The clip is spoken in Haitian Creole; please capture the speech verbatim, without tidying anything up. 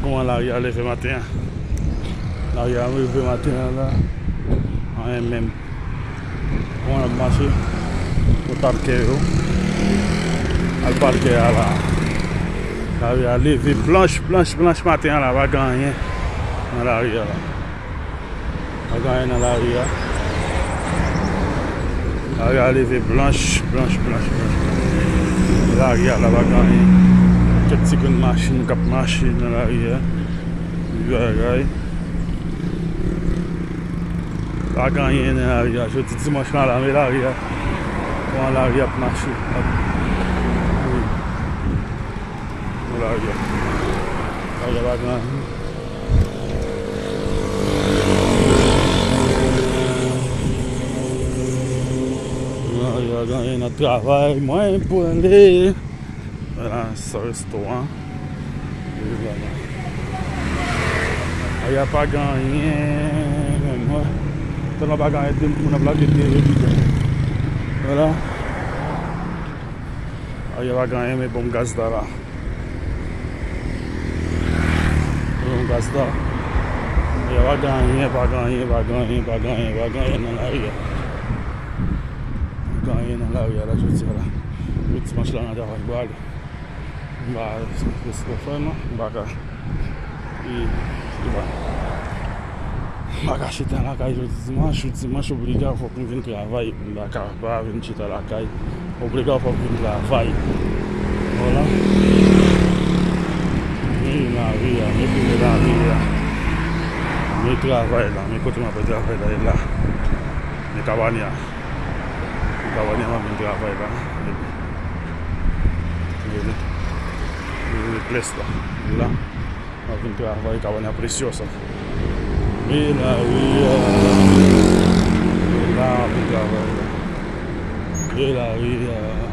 Kòman lari a leve maten an? Lari a leve maten an la. Anyen menm. Kòman l ap mache? Pou pake yo. Al pake a la. Lari a leve blanch, blanch, blanch maten an la. Pa gen anyen nan lari a la. Pa gen anyen nan lari a. Lari a leve blanch, blanch, blanch, blanch. Lari a la pa gen anyen. Kèk ti grenn machin k ap mache nan lari a. Bagay. Pa gen anyen nan lari a. Jodi dimanch lan la, men lari a. Kòman lari ap mache? Ap, wi. Nan lari a. Lari a pa gen anyen. Lari a gen anyen nan travay mwen pou ale. Vwala, sa restoran. Aya pa gen anyen menm, wè. Tèlman pa gen anyen, de moun ap lage de yo. Vwala. Aya pa gen anyen, men bon gaz la la. Bon gaz la. Aya pa gen anyen, pa gen anyen, pa gen anyen, pa gen anyen, pa gen anyen nan lari a. Pa gen anyen nan lari a la jodi a la. Pou dimanch la nan travay, m prale. M pa, se, se, se fè non, m pa ka. E, e ba. M pa ka chita lakay jodi dimanch, jodi dimanch obliga fòk m vin travay. M pa ka pa vin chita lakay. Obliga fòk m vin travay. Vwala. Men lari a, men kote lari a. Men travay la, men kote m ap travay la, e la. Men kabanya. Kabanya m ap vin travay la. Men, men, men, men ples la. La. M ap vin travay kabanya Preciosa. E lari a. E la, m ap vin travay la. E lari a.